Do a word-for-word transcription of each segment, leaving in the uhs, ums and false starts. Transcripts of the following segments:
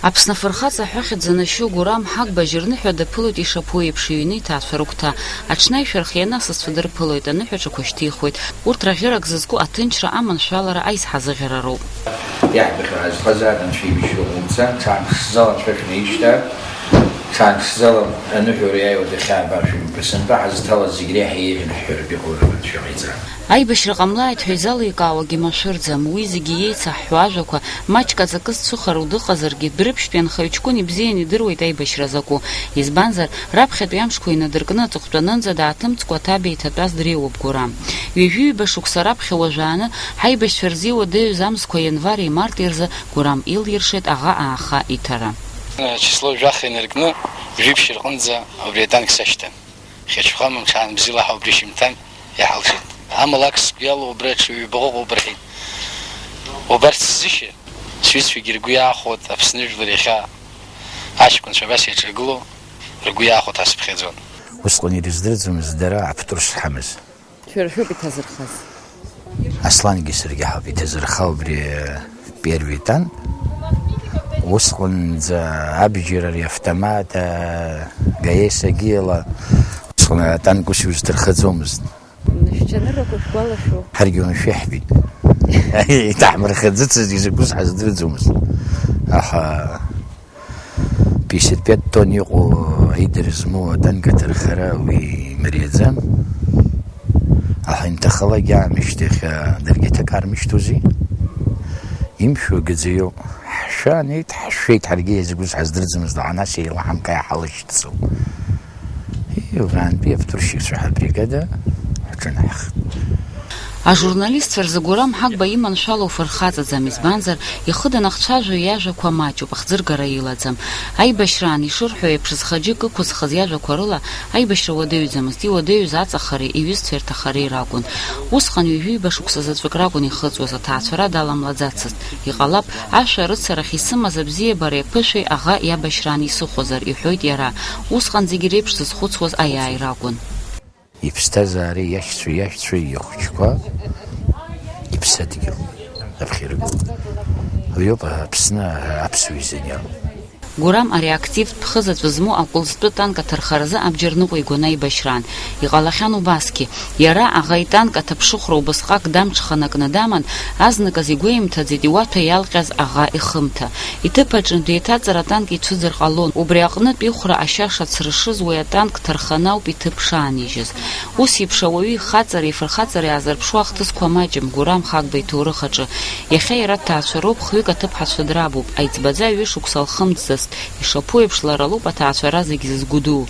Аԥсны афырхаҵа аҳәахьа дзанашьо Гурам Ҳагба жьырныҳәа даԥылоит ишаԥу еиԥш иҩны иҭаацәа рыгәҭа. Аҽны аишәархианы асасцәа дырԥылоит, аныҳәаҿақәа шьҭихуеит. Урҭ раӷьырак зызку аҭынчра, аманшәалара, аизҳазыӷьара роуп. Иаҳбахьоу ҳазхазааит, анцәа ибжьоу умца, ҽаанԥшӡала анцәа шәнаишьҭааит, ҽаанԥшӡала аныҳәара иааиуа дахьаабар шәымҩаԥысынтәа ҳазҭалаз зегь реиҳа еиӷьын ҳҳәаратә иҟаларым анцәа иҟаиҵа. Аибашьра ҟамлааит ҳәа изаликаауагьы машәырӡам, уи зегьы иеицаҳҳәо ажәақәа, маҷк аҵакы зцәыхароу дыҟазаргьы, Дәрыԥшьтәи анхаҩ ҷкәын ибзианы идыруеит аибашьра закәу, избанзар, раԥхьатәи амшқәа инадыркны аҵыхәтәанынӡа даҭымҵкәа аҭабиа иҭатәаз дреиуоуп Гурам. Ҩажәи ҩба шықәса раԥхьа уажәааны, ҳаибашьцәа рзы иуадаҩыз амзқәа ианвари марти рзы Гурам илиршеит аӷа ааха иҭара. Число жәаха инаркны, жәиԥшь рҟынӡа убри атанк сашьҭан. Хьачхәама мҽаан бзиала ҳа убри шьымҭан иаҳалшеит. Амала ак сгәы иалоу убра аҽа ҩбаҟа ыҟоуп рҳәеит. Убарц сзышьа, сҩызцәагьы ргәы иаахәоит Аԥсны жәлар иахьа аҷкәынцәа абас иаҿагылоу, ргәы иаахәоит ҳәа сыԥхьаӡон. Усҟан ирыздырӡомызт дара аԥҭурс зҳамыз. Шәара шәоуп иҭазырхаз. Аслангьы саргьы ҳауп иҭазырха убри первый танк. Усҟанӡа абџьар ари автомат, а, гаесагьы ала, усҟан атанк ус иузҭырхаӡомызт. Шәчаныррақәа шәгәалашәо? Ҳаргьы уамашәа иаҳбеит. Иҭаҳмырхаӡыцызт изакәыз ҳаздырӡомызт. Аха пятьдесят пять тонн иҟоу аидара змоу атанк аҭархара уи имариаӡам. Аха инҭахалак аамышьҭахь, а, даргьы аҭак армышьҭуази? Имшәо агаӡаҩуп. Ҳшәа анеит, ҳшәеит, ҳаргьы иазакәыз ҳаздырӡомызт, аха нас еилаҳамкаа иҳалашьцылт. Иубаантәи аптурщикцәа ҳабригада ҳҿынаҳхт. Ажурналистцәа рзы Гурам Ҳагба иманшәалоу фырхаҵаӡам, избанзар, ихы данахцәажәо иажәақәа маҷуп, ахӡыргара илаӡам. Аибашьраан ишырҳәо еиԥш, зхаџьык ықәызхыз иажәақәа рыла, аибашьра уадаҩӡамызт, иуадаҩыз аҵахареи иҩызцәа ирҭахареи ракәын. Усҟан ҩажәи ҩба шықәса заҵәык ракәын ихыҵуаз, аҭаацәара даламлаӡацызт. Иҟалап, ашәа рыцарахь исымаз абзиабареи аԥышәеи аӷа иабашьраан исыхәозар, иҳәоит иара. Усҟан зегь реиԥш зызхәыцуаз аиааира акәын. Иԥсҭазаареи иашьцәеи иашәцәеи ихәыҷқәа иԥсадгьыл аԥхьа иргылоуп. Уи ауп Аԥсны аԥсуа изыниало. Гурам ари активтә ԥхыӡаҵә змоу акәылзтәы танк аҭархаразы абџьар ныҟәигон аибашьраан. Иҟалахьан убасгьы. Иара аӷа итанк аҭаԥшыхәра убасҟак дамҽханакны даман, азныказ игәеимҭаӡеит иуаҭәа иалҟьаз аӷа ихымҭа. Иҭыԥ аҿы деиҭаҵыр атанк ицәыӡыр ҟалон, убри аҟнытә ихәра ашьа шацрышыз уи атанк ҭарханы ауп иҭыԥ шаанижьыз. Ус еиԥш ауаҩы ихаҵареи ифырхаҵареи аазырԥшуа ахҭысқәа маҷым Гурам Ҳагба иҭоурых аҿы. Иахьа иара дҭаацәароуп, хҩык аҭыԥҳацәа драбуп, аиҵбаӡа ҩышықәса лхымҵӡацт, ишаԥу еиԥш лара лоуп аҭаацәара зегь зызгәыдуу.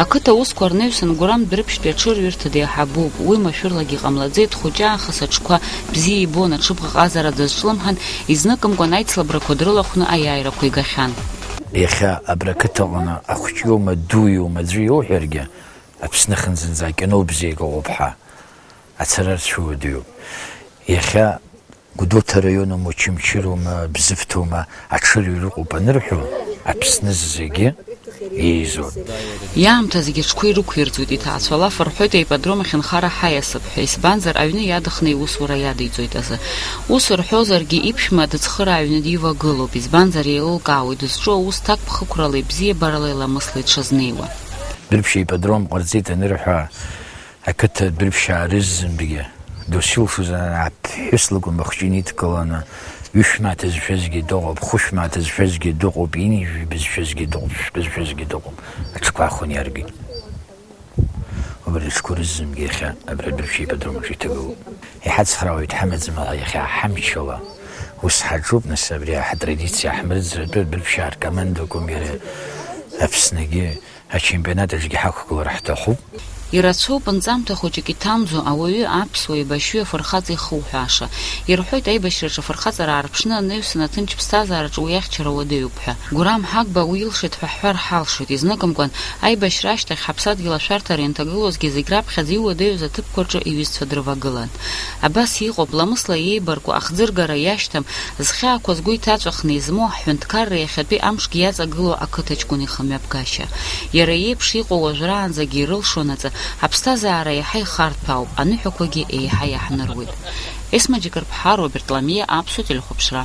Ақыҭа усқәа рнаҩсан Гурам Дәрыԥшьтәи аҽырҩырҭа деиҳабуп, уи машәырлагьы иҟамлаӡеит, хәыҷы аахыс аҽқәа бзиа ибон, аҽыбӷаҟазара дазҿлымҳан, изныкымкәан аицлабрақәа дрылахәны аиааирақәа игахьан. Иахьа абра ақыҭаҟны ахәҷы иоума, ду иоума, аӡәы иоуҳәаргьы, Аԥсны ахьынӡанӡа акино бзиак ыҟоуп ҳәа ацара рцәыуадаҩуп. Иахьа Гәдоуҭа араион аума, Очамчыроума, Бзыԥҭоума, аҽырҩра ыҟоуп анырҳәо, Аԥсны зегьы еизоит. Иаамҭа зегьы аҽқәа ирықәирҵоит, иҭаацәа лаф рҳәоит аипподром ахь нхара ҳаиасып ҳәа, избанзар, аҩны иадыхны иусура иадиҵоит азы. Ус рҳәозаргьы, иԥшәма дыцхырааҩны дивагылоуп, избанзар, еилылкаауеит дызҿу аус ҭакԥхықәралеи бзиабаралеи ламыслеи дшазнеиуа. Дәрыԥшь аипподром ҟарҵеит анырҳәа, ақыҭа Дәрыԥшь аарызынтәгьы, досил шузанаа ԥҳәыс лакәым ахәҷы инидкыланы, ҩышә мааҭ зшәазгьы дыҟоуп, хәышә мааҭ зшәазгьы дыҟоуп, ҩынҩажәи жәба зшәазгьы дыҟоуп, жәшәтәы зшәазгьы дыҟоуп, аҽқәа аахәаны иаргеит. Убри аҽқәа рызынтәгьы иахьа абра Дәрыԥшь аипподромаҿы иҭагылоуп. Иҳацхраауеит ҳамаӡам, аха иахьа ҳамчала ус ҳаҿуп, нас абри ҳатрадициа ҳмырӡратәы Дәрыԥшь аркомандаком иара Аԥсныгьы ачемпионат аҿгьы ҳақәгылар ҳҭахуп. Ирацәоуп нҵамҭа хәыҷык иҭамӡо ауаҩы аԥсуа еибашьҩы афырхаҵа ихуҳәааша. Ирҳәоит аибашьраҿы афырхаҵара аарԥшны анаҩсан аҭынч ԥсҭазаараҿы уи ахьчара уадаҩуп ҳәа. Гурам Ҳагба уи илшеит ҳәа ҳҳәар ҳалшоит, изныкымкәан, аибашьра ашьҭахь ҳаԥсадгьыл ашәарҭара ианҭагылозгьы зегь раԥхьаӡа иуадаҩыз аҭыԥқәа рҿы иҩызцәа дрывагылан. Абас иҟоуп, ламысла иеибарку ахӡыргара иашьҭам, зхьаақәа згәы иҭаҵәахны измоу, ҳҳәынҭқарра иахьатәи амшгьы иаҵагылоу ақыҭа ҷкәын ихымҩаԥгашьа. Иара иеиԥш иҟоу уажәраанӡагьы ирылшонаҵы, аԥсҭазаара еиҳа ихарҭәаауп, аныҳәақәагьы еиҳа иаҳныруеит. Есма Џьыкырԥҳа, Роберт Ламиа, Аԥсуа телехәаԥшра.